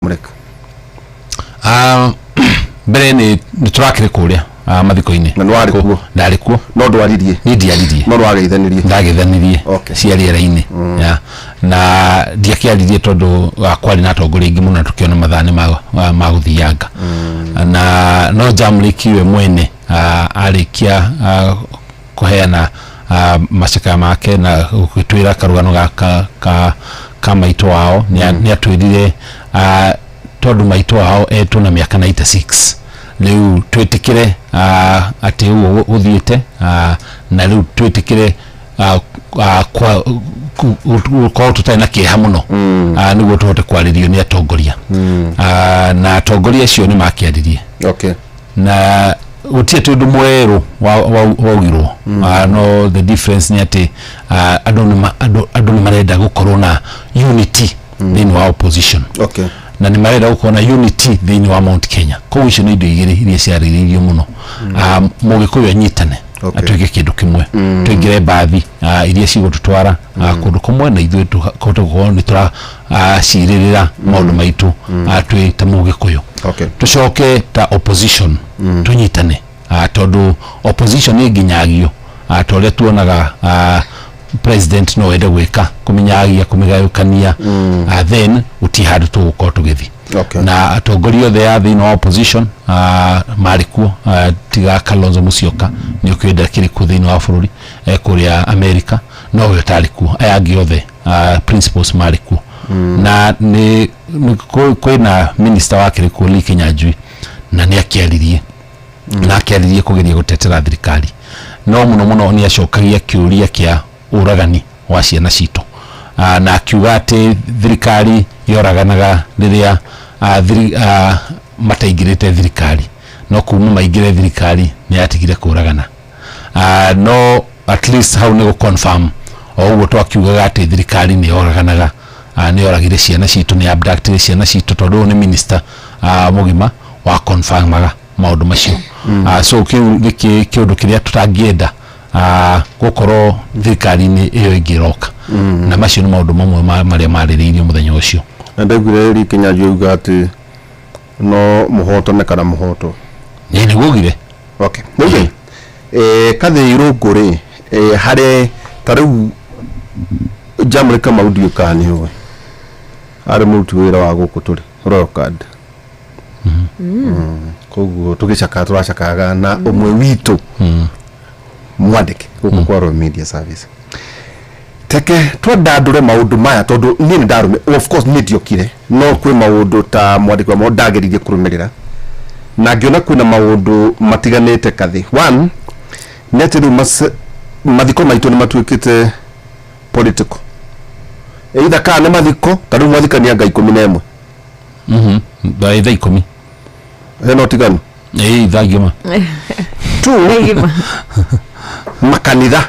Jamrek? Mbere nĩ tũrakĩrĩ kũrĩa mathiko-inĩ. Na nĩ warĩ kuo? Ndarĩ kuo. No ndwaririe? Niĩ ndiaririe. No ndwageithanirie? Ndagethanirie. Cia rĩera-inĩ. Ya. Na ndiakĩaririe tondũ kwarĩ na atongoria aingĩ mũno na tũkĩona mathaa nĩ ma gũthianga, na no Jamrick we mwene arĩkia kũheana macakaya make na gũgĩtwĩra karũgano ga ka maitũ wao, nĩ atwĩrire tondũ maitũ wao etwo na mĩaka 96, rĩu twĩtĩkĩre atĩ ũguo gũthiĩte, na rĩu twĩtĩkĩre gũkorwo tũtarĩ na kĩeha mũno, nĩguo tũhote kwarĩrio nĩ atongoria. Na atongoria acio nĩ makĩaririe na gũtirĩ atĩ ũndũ mwerũ waugirwo. No the difference nĩ atĩ andũ nĩ marenda gũkorwo na unity thĩinĩ wa opposition na nĩ marenda gũkorwo na unity thĩinĩ wa Mount Kenya. Koguo icio nĩ indo igĩrĩ iria ciarĩrĩirio mũno. Mũgĩkũyũ anyitane, atuĩke kĩndũ kĩmwe, tũingĩre mbathi iria cigũtũtwara kũndũ kũmwe, na ithuĩ tũhote gũkorwo nĩ tũracirĩrĩra maũndũ maitũ twĩ ta mũgĩkũyũ. Tũcoke ta opposition tũnyitane, tondũ opposition nĩ nginyagio ta ũrĩa tuonaga president no ende gwĩka kũminyagia, kũmĩgayũkania, then gũtirĩ handũ tũgũkorwo tũgĩthiĩ. Na atongoria othe a thĩinĩ wa opposition marĩ kuo, tiga Kalonzo Musyoka, nĩ ũkĩũĩ ndakĩrĩ kuo thĩinĩ wa bũrũri, kũrĩa America, no we ũtarĩ kuo. Aya angĩ othe principals marĩ kuo. Na nĩ kwĩna minister wakĩrĩ kuo, Lee Kinyanjui, na nĩ akĩaririe, na akĩaririe kũgeria gũtetera thirikari, no mũno mũno nĩ acokagia kĩũria kĩa ũragani wa ciana citũ, na akiuga atĩ thirikari yoraganaga rĩrĩa mataingĩrĩte thirikari, no kuma maingĩre thirikari nĩ yatigire kũragana. No at least hau nĩ gũ confirm o ũguo twakiugaga atĩ thirikari nĩ yoraganaga, nĩ yoragire ciana citũ, nĩ abductire ciana citũ, tondũ ũyũ nĩ minister mũgima wa confirmaga maũndũ macio. So kĩu nĩ kĩũndũ kĩrĩa tũtangĩenda gũkorwo thirikari-inĩ ĩyo ĩngĩ ĩroka, na macio nĩ maũndũ mamwe marĩa marĩrĩirio mũthenya ũcio. Na ndaiguire Lee Kinyanjui auga atĩ no mũhotane kana mũhotwo. Ĩ, nĩguo augire. Okay, rĩu rĩ, Kathĩ Irũngũ rĩ, harĩ ta rĩu Jamrick Kamau, ndiũĩ kana nĩ ũĩ, arĩ mũruti wĩra wa gũkũ tũrĩ Royal Card. Koguo tũgĩcakaga, tũracakaga na ũmwe witũ mwandĩke gũkũ kwa Royal Media Service. Teke twandandũre maũndũ maya, tondũ niĩ nĩ ndarũme, of course niĩ ndiokire, no kwĩ maũndũ ta mwandĩki wa maũndũ ndageririe kũrũmĩrĩra na ngĩona kwĩna maũndũ matiganĩte. Kathĩ, one nĩ atĩ rĩu mathiko maitũ nĩ matuĩkĩte political, either kana nĩ mathiko ta rĩu mwathikania nga 11. Thaa 10. Hena ũtiganu. Ĩ, thaa ngima. Two, makanitha,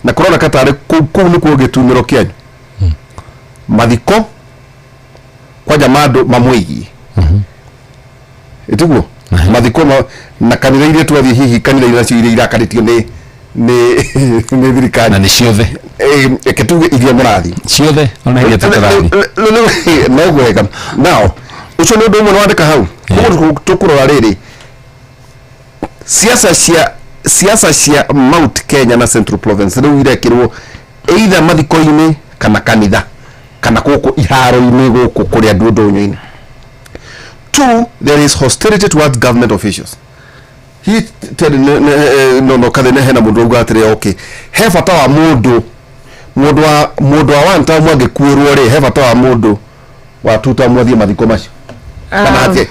na kũroneka tarĩ kũu nĩkuo gĩtumĩro kĩanyu mathiko kwanja mandũ mamwĩgiĩ, ĩtiguo mathiko na kanitha iria twathiĩ, hihi kanitha iria nacio iria irakarĩtio nĩ thirikari. Na nĩ ciothe. Reke tuge iria mũrathiĩ. Ciothe, ona iria tũtũrathiĩ. No gwega now ũcio nĩ ũndũ ũmwe nĩwandĩka hau. Koguo tũkũrora rĩrĩ, siasa cia Mount Kenya na Central Province rĩu irekĩrwo either mathiko-inĩ kana kanitha kana gũkũ iharo-inĩ gũkũ kũrĩa andũ ndũnyũ-inĩ. Two, there is hostility towards government officials. Hihi tere no kathĩ nĩ hena mũndũ auga atĩrĩ, okay, he bata wa mũndũ wa one term angĩkuĩrwo rĩ, he bata wa mũndũ wa two term athiĩ mathiko macio kana atĩ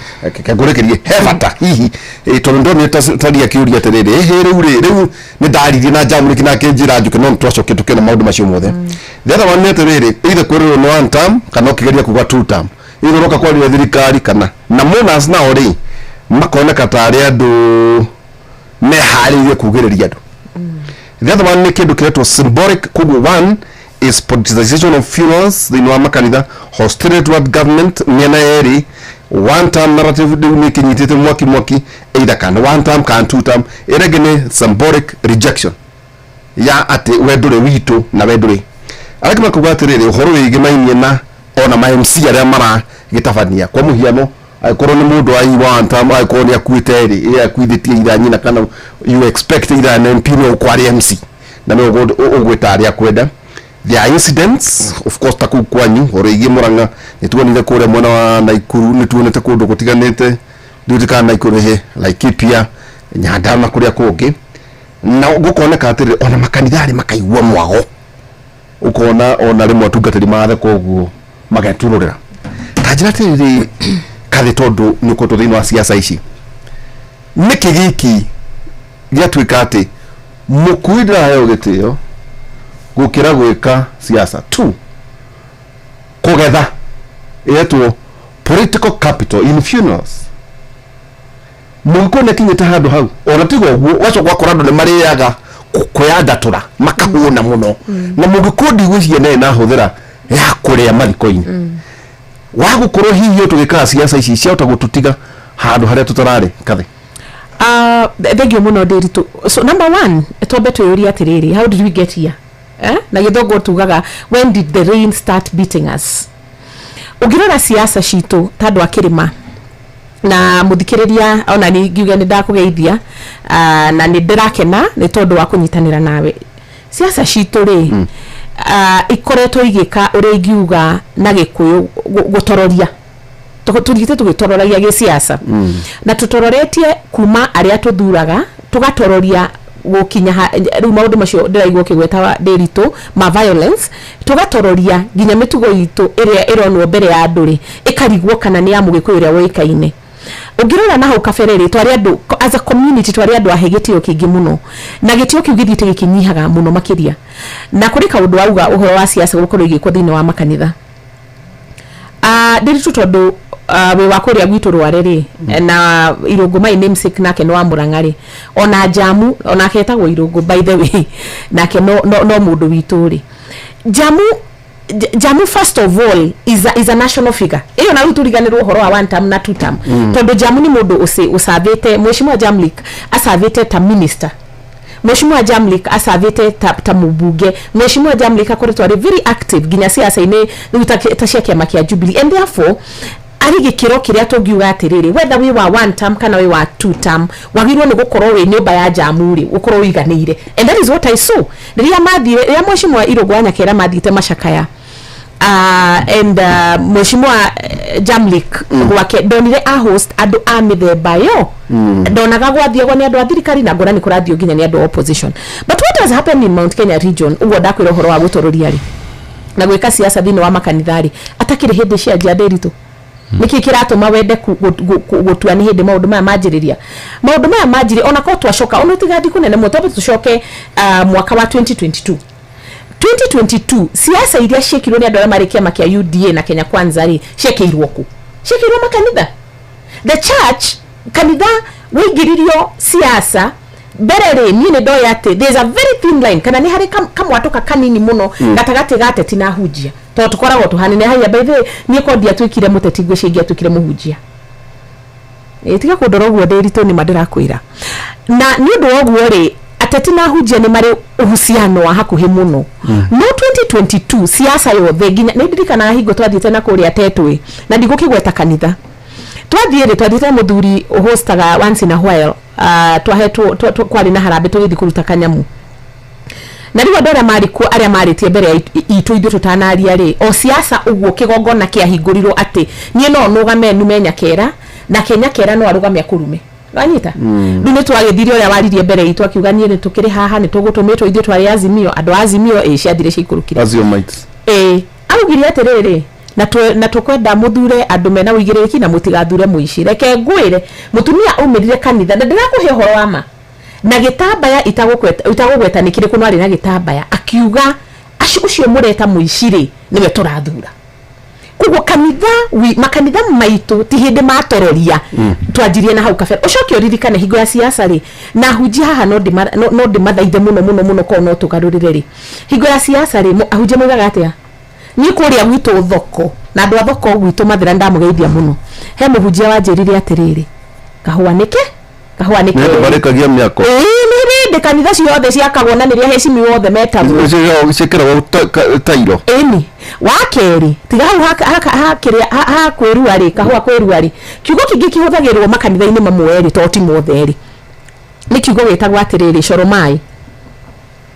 ngũrĩkĩrie he bata hihi? Tondũ ndonire taria kĩũria atĩrĩrĩ, ĩhĩ, rĩu rĩ, rĩu nĩ ndaririe na Jamrick na akĩnjĩra njũke, no nĩtwacokire tũkĩona maũndũ macio mothe. The other one nĩ atĩrĩrĩ, either kwĩrĩrwo nĩ one term kana ũkĩgeria kuga two term, either ũroka kwaria thirikari kana na mourners nao rĩ, makoneka tarĩ andũ meharĩirie kugĩrĩria andũ. The other one nĩ kĩndũ kĩretwo symbolic. Koguo one is politicization of funerals thĩinĩ wa makanitha, hostility toward government mĩena yerĩ, one term narrative rĩu nĩ kĩnyitĩte mwaki mwaki, either kana one term kana two term. Ĩrĩa ĩngĩ nĩ symbolic rejection ya atĩ we ndũrĩ witũ na we ndũrĩ. Arĩa makuga atĩrĩrĩ, ũhoro wĩgĩmainie na ona ma MC arĩa mara Gĩtabania kwa mũhiano, angĩkorwo nĩ mũndũ wa one term, angĩkorwo nĩ akuĩte rĩ, ĩ akuithĩtie ithaa nyina, kana you expect either an MP no ũkorwo arĩ MC na no ũgwĩta arĩa akwenda. There are incidents, of course, ta kũu kwanyu oro ĩgiĩ Murang'a, nĩ tuonire kũrĩa mwena wa Naikuru, nĩ tuonete kũndũ gũtiganĩte, ndiũĩ kana Naikuru, he Laikipia, Nyandarua na kũrĩa kũngĩ, na gũkoneka atĩrĩrĩ, ona makanitha rĩ makaigua mwago, ũkona ona rĩmwe atungatĩri matheka ũguo mageturũrĩra. Ta njĩra atĩrĩrĩ, kathĩ, tondũ nĩ ũkoretwo thĩinĩ wa ciaca ici, nĩkĩ gĩkĩ gĩatuĩka atĩ mũkui ndĩraheo gĩtĩo gũkĩra gwĩka siasa tu kũgetha ĩretwo political capital in funerals? Mũgĩkũyũ nĩ akinyĩte handũ hau, ona tiga ũguo, ũgacoka ũgakora andũ nĩ marĩaga kwĩyandatũra makahũna mũno, na mũgĩkũyũ ndigwĩciria nĩ nahũthĩra ya kũrĩa mathiko-inĩ wa gũkorwo hihi o tũgĩkaga ciaca ici ciahota gũtũtiga handũ harĩa tũtararĩ kathĩ. Thank you mũno, Ndĩritũ. So number one, twambe twĩyũrie atĩrĩrĩ, how did we get here, eh? Na gĩthũngũ tugaga, when did the rain start beating us? Ũngĩrora siasa citũ ta andũ a kĩrĩma, na mũthikĩrĩria, ona ni ngiuge nĩ ndakũgeithia, na nĩ ndĩrakena nĩ tondũ wa kũnyitanĩra nawe. Siasa citũ rĩ, ikoretwo igĩka ũrĩa ingiuga na Gĩkũyũ gũtororia. Tũthiĩte tũgĩtororagia gĩsiasa, na tũtororetie kuma arĩa tũthuraga, tũgatororia gũkinya rĩu maũndũ macio ndĩraigua ũkĩgweta wa Ndĩritũ ma violence, tũgatororia nginya mĩtugo itũ ĩrĩa ĩronwo mbere ya andũ rĩ, ĩkarigwo kana nĩ ya Mũgĩkũyũ ũrĩa woĩkaine. Ũngĩrora na hau kabere rĩ, twarĩ andũ, as a community, twarĩ andũ ahe gĩtĩo kĩingĩ mũno, na gĩtĩo kĩu gĩthiĩte gĩkĩnyihaga mũno makĩria. Na kũrĩ kaũndũ wauga ũhoro wa siasa gũkorwo igĩkwo thĩinĩ wa makanitha. Ndĩritũ, tondũ wĩ wa kũrĩa gwitũ Rware rĩ, na Irũngũ my namesake nake nĩ wa Mũrang'a rĩ, ona Njamu onake etagwo Irũngũ, by the way, nake no mũndũ witũ rĩ. Njamu, Njamu first of all is a national figure. Ĩyo na rĩu tũriganĩrwo ũhoro wa one term na two term, tondũ Njamu nĩ mũndũ ũcavĩte. Mheshimiwa Jamlik acavĩte ta minister, Mheshimiwa Jamlik acavĩte ta mũmbunge, Mheshimiwa Jamlik akoretwo arĩ very active nginya siasa-inĩ rĩu ta cia kĩama kĩa Jubilee, and therefore arĩ gĩkĩro kĩrĩa tũngiuga atĩrĩrĩ, whether wĩ wa one term kana wĩ wa two term, wagĩrĩirwo nĩ gũkorwo wĩ nyũmba ya Jamu rĩ, ũkorwo ũiganĩire. And that is what I saw rĩrĩa mathire, rĩrĩa Mheshimiwa Irũngũ wa Nyakera mathiĩte macakaya, and Mheshimiwa Jamlik gwake ndonire a host andũ a mĩthemba yo, ndonaga gwathiagwo nĩ andũ a thirikari na ngona nĩ kũrathio nginya nĩ andũ a opposition. But what has happened in Mount Kenya region, ũguo ndakwĩra ũhoro wa gũtororia rĩ na gwĩka siasa thĩinĩ wa makanitha rĩ, atakĩrĩ hĩndĩ cia Ndĩritũ, nĩkĩ kĩratũma wende gũtua nĩ hĩndĩ maũndũ maya manjĩrĩria? Maũndũ maya manjĩrĩria ona korwo twacoka ona tiga kũnene mũno, twambe tũcoke mwaka wa 2022. 2022 siasa iria ciĩkirwo nĩ andũ arĩa marĩ kĩama kĩa UDA na Kenya Kwanza rĩ, ciekĩirwo kũ? Ciekĩirwo makanitha. The church, kanitha waingĩririo siasa mbere rĩ, niĩ nĩ ndoĩ atĩ there's a very thin line, kana nĩ harĩ kamwatũka kanini mũno gatagatĩ ga ateti na hunjia, tondũ tũkoragwo tũhanine. Haiya, by the way, niĩ ko ndiatuĩkire mũteti, ngwĩciria ingĩatuĩkire mũhunjia. Ĩ, tiga kũndora ũguo, Ndĩritũ, nĩma ndĩrakwĩra. Na nĩ ũndũ wa ũguo rĩ, ateti na hunjia nĩ marĩ uhusiano wa hakuhĩ mũno. No 2022 siasa yothe, nginya nĩ ndirikanaga hingo twathiĩte na kũrĩa Tetwe, na ndigũkĩgweta kanitha twathiĩ rĩ, twathiĩte na mũthuri ũhostaga once in a while, twahetwo kwarĩ na harambĩ tũgĩthiĩ kũruta kanyamu, na rĩu andũ arĩa marĩ kuo, arĩa marĩtie mbere ya itũ ithuĩ tũtanaria rĩ, o siasa ũguo kĩgongona kĩahingũrirwo atĩ niĩ no nũgame nume Nyakera, nake Nyakera no arũgame akũrume. Wanyita? Rĩu nĩ twagĩthire, ũrĩa waririe mbere itũ akiuga, niĩ nĩ tũkĩrĩ haha nĩ tũgũtũmĩtwo, ithuĩ twarĩ Azimio, andũ a Azimio ĩ ciathire ciikũrũkire. Aziomites. Ĩ augire atĩrĩrĩ, na tũkwenda mũthure andũ mena ũigĩrĩrĩki na mũtigathure mũici. Reke ngwĩre, mũtumia aumĩrire kanitha, na ndĩrakũhe ũhoro wa ma, na gĩtambaya itagũgweta nĩ kĩrĩkũ, no arĩ na gĩtambaya, akiuga acio ũcio mũreta mũici rĩ, nĩwe tũrathura. Koguo kanitha makanitha maitũ ti hĩndĩ matororia, twanjirie na hau kabere. Ũcoke ũririkane hingo ya siasa rĩ, na ahunjia haha no ndĩmathaithe mũno mũno mũno, korwo no tũgarũrĩre rĩ, hingo ya siasa rĩ, ahunjia moigaga atĩa? Niĩ kũrĩa gwitũ thoko, na andũ a thoko gwitũ Mathĩra, ndamũgeithia mũno, he mũhunjia wanjĩrire atĩrĩrĩ, kahũa nĩke kahũa nĩ nĩ andũ kerĩ. Marĩkagia mĩako. Ĩĩ, nĩ rĩndĩ kanitha ciothe ciakagwo na nĩrĩa heshimiwa othe metagwo. Ciĩkĩragwo tairo. Ĩni. Wa kerĩ, tiga hau ha kĩrĩa ha kwĩrua rĩ, kahũa kwĩrua rĩ, kiugo kĩngĩ kĩhũthagĩrwo makanitha-inĩ mamwe rĩ, to ti mothe rĩ, nĩ kiugo gĩtagwo atĩrĩrĩ, coro maĩ.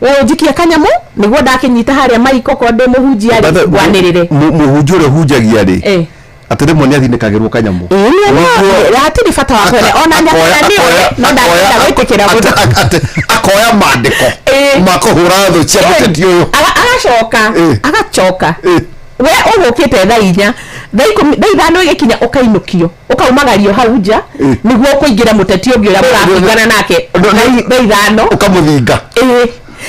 We ũnjikie kanyamũ nĩguo ndakĩnyita harĩa maiko korwo ndĩ mũhunjia rĩ, ngwanĩrĩre. Mũhunjia ũrĩa ũhunjagia rĩ, Eh. atĩ rĩmwe nĩ athinĩkagĩrwo kanyamũ. Ĩĩ, nĩ hatirĩ bata wa kwene ona nyakana nĩ no ndangĩenda gwĩtĩkĩra mũndũ. Atĩ akoya mandĩko Ĩĩ. ma kũhũra thũ cia mũteti ũyũ. Agacoka agacoka we ũgũkĩte thaa 4, thaa 10, thaa 5 ĩgĩkinya ũkainũkio, ũkaumagario hau nja nĩguo ũkũingĩra mũteti ũngĩ ũrĩa mũrabingana nake thaa 5. Ũkamũthinga. Ĩĩ,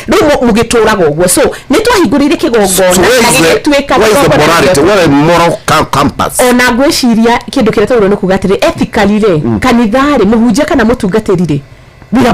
rĩu mũgĩtũraga ũguo, so nĩ twahingũrĩire kĩgongona So where na is the, gĩgĩtuĩka where is the kĩgongona morality? gĩothe. Where is moral compass? Ona ngwĩciria kĩndũ kĩrĩa twagĩrĩirwo nĩ kuga atĩrĩ, ethically rĩ, kanitha rĩ, mũhunjia kana mũtungatĩri rĩ.